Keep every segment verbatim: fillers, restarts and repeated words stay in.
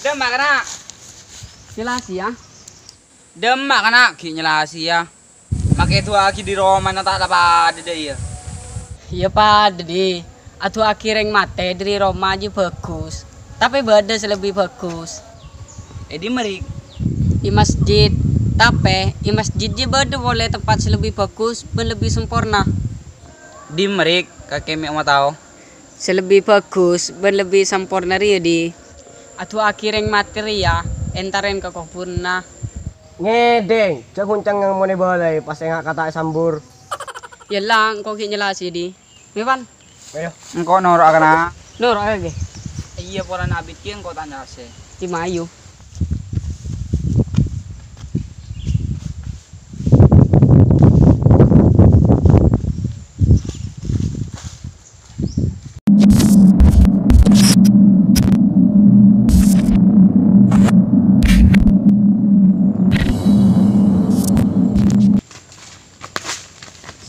Dâ'emma kana'? Nyellasè, yâ. Dâ'emma kana' ghi' nyellasè, yâ. Make du'aaghi dâri romana ta' la padâ, dâ' iyâ. Iyâ padâ, Di. Adu'aaghi rèng matè dâri roma jiyâ bhâghus, tapè bâdâ sè lebbi bhâghus. È dimma, Rik? È masjid. Tapè è masjid jiyâ bâdâ polè tempat sè lebbi bhâghus bân lebbi samporna. Dimma, Rik? Kakè mè' omma tao. Sè lebbi bhâghus bân lebbi samporna rèya, Di. Adu'aaghi rèng matè rèya èntarè ka kobhurânna. Ngèdhing, jhâ' ghun cengngang mon èbâlâi, pas enga' kata' èsambur. Yâ la, engko' ghi' nyellasè, Di. Mè', Pal. Ayo. Engko' noro'a kana'. Noro'a, ghi. Iyâ, polana abit ghi engko' ta' nyellasè. Di mayu.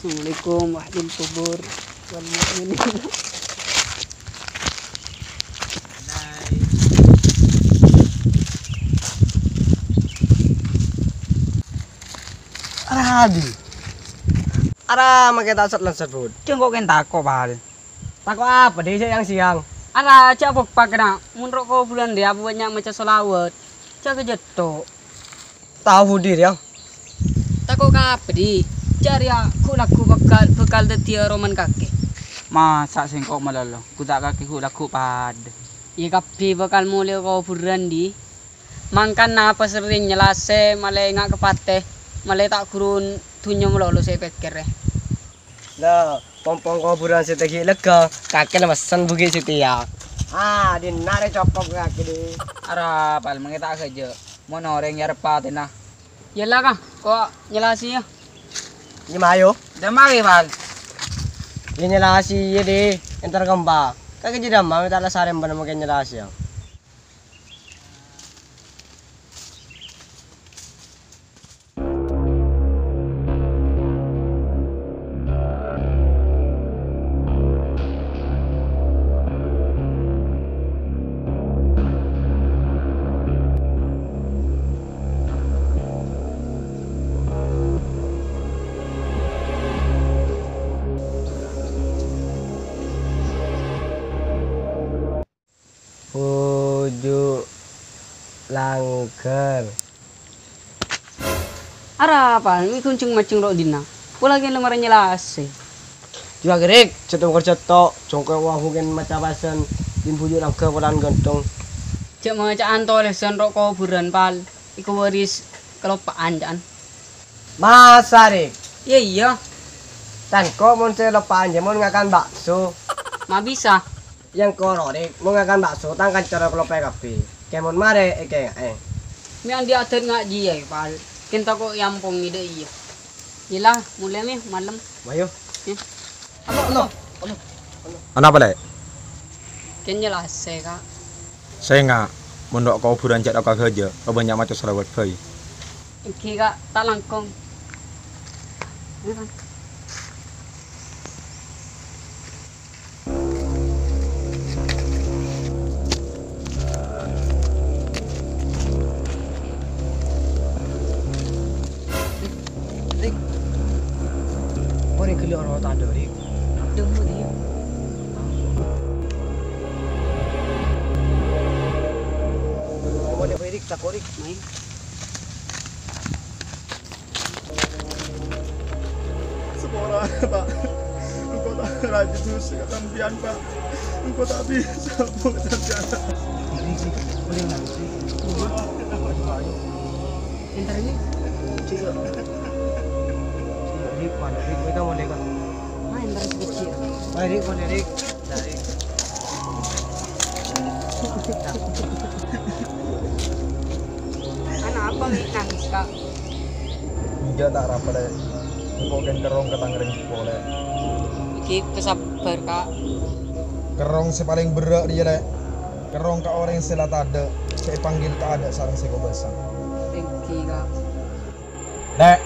Assalamualaikum, ahli kubur wal mukminin. Aradi. Ara make ta' sat-lansat, Bud. Jhâ' engko' kèng tako', Pal. Tako' apa, Di, sè yang-siang? Ara, jhâ' bokpak, kèna. Mon ro' kobhurân, Di, apa bânnya' maca shalawat. Jhâ' kajhâtto'. Tao Budi rèya. Tako' ka apa, Di? Jhâ' rèya ghu'-lagghu' bhâkal, bhâkal dhâddhiyâ romana kakè. Masa' sèngko' malolo, ghu' ta' kakè ghu'-lagghu' padâ? Iyâ kabbhi bhâkal molè kobhurân, Di. Mangkana apa serrèng nyellasè, malè enga' ka patè, malè ta' ghurun dhunnya malolo sè èpèkkèrè. Lha, pompong kobhurân sè tèghi' lega, kakè la messen bughi' satèya. Ah, dinna' rè cokop kakè, Di. Ara, Pal, mangkè ta' ghâjâ'. Mon orèng yâ reppa atèna. Yâ la, Ka, ko' nyellasè, yâ. Iyâ, mayu. Dâ' mari, Pal. Iyâ, nyellasè, iyâ, Di. Èntar kemma. Kakè jâ' dâ'emma, mè' ta' la sarèmbân mangkè nyellasè, yâ. Poju langghâr. Ara, Pal, mè' ghun ceng-maceng ro' dinna'. Pola kèng la marè nyellasè. Jhâ' gherek, cètto kerja to, jhâ' engko' wa mungkin maca pasen, din buju langghâr polana ghântong. Jhâ' maca'an tolèsan ro' kobhurân, Pal. Èkawaris kaloppa'an, ca'an. Masa, Rik? Iyâ, iyâ. Tan ko' mon sè loppa'an jâ mon ngakan bakso. Ma' bisa. Yang koro, Rik, mon ngakan bakso, tang kanca rowa kaloppaè kabbhi. Kèmon marè èkènga'è. Mè' andi' adat nga' jiyâ, Pal. Kèng tako' èampongè dâ' iyâ. Iyâ la, molè mè, malem. Mayu. Yâ. Apa, apa? Anapa, Lè'? Kèng nyellasè, Ka'. Sènga', mon ro' kobhurân jhâ' tako' ghâjâ', bânnya' maca shalawat bhâi. Èngghi, Ka', ta' langkong. Ayo, Ka'. Rik. Orèng ghellâ' ro tadâ', Rik. Demo dia. Orèng Rik, tako' Rik. Main. Saporana, Pak. Engko' ta' rajin dusa ka sampèyan, Pak. Engko' ta' bisa, Bu, sampèyan. Entar ini. Rik, mana Rik? Kita mau dekat. Ah, entar sedikit. Baik, Rik, mana Rik? Dari. Ana apa, Wi, nangis, Kak? Enjâ' ta' arapa, Lè'. Engko' kèng kerrong ka tang rèng seppo, Lè'. Iki pasabbhâr, Kak. Kerrong sè palèng berrâ' rèya, Lè'. Kerrong ka orèng sè la tadâ', sè èpanggil tadâ' sareng sè kobâsa. Èngghi, Kak. Lè',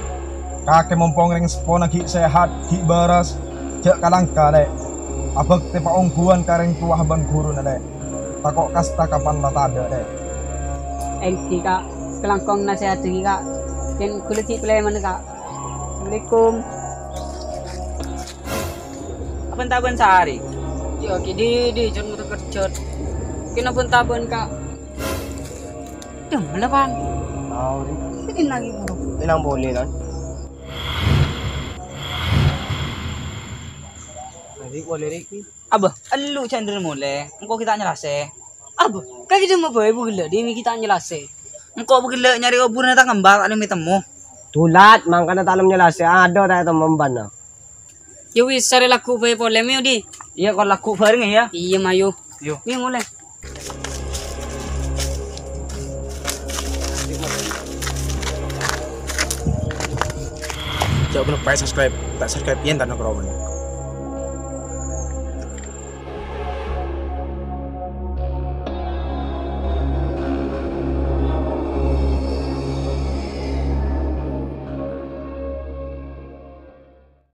kakè mompong rèng seppona ghi' sehat, ghi' bârâs, jhâ' kalangka, Lè'. Abhâktè paongghuwân ka rèng towa bân ghuruna, Lè'. Tako' kasta kapan la tadâ', Lè'. Èngghi, Ka'. Kalangkong nasèhadhi, Ka'. Kèng ghulâ ghi' palèmana, Ka'. Assalamualaikum. Apa enta bân sarè? Yo, ghi' dhi-, dhi-, jhât motor kerjhât. Kèng apa enta bân, Ka'? Dhem la, Bang. Tao, Ri. Ini lagi, Bro. Ini nang boleh, kan? Ri, boleh, Ri. Abâ, elu jhâ' ndâr molè. Engko' ghi' ta' nyalasè. Abâ, ka' ghi' dâmma bhâi bu ghellâ' dhi' ghi' ta' nyalasè. Engko' bu ghellâ' nyarè oburna tang kembar ta' lem ètemmo. Dulat, mangkana ta' lem nyalasè. Adhu ta' ètemmo bân. Ya wis, sarè lagghu' bhâi polè, mèyo, Di. Iyâ, ko' lagghu' bhâreng, yâ. Iyâ, mayu. Yo. Mèyo molè. Jhâ' bân lupa subscribe. Ta' subscribe yen ta' nokrowan.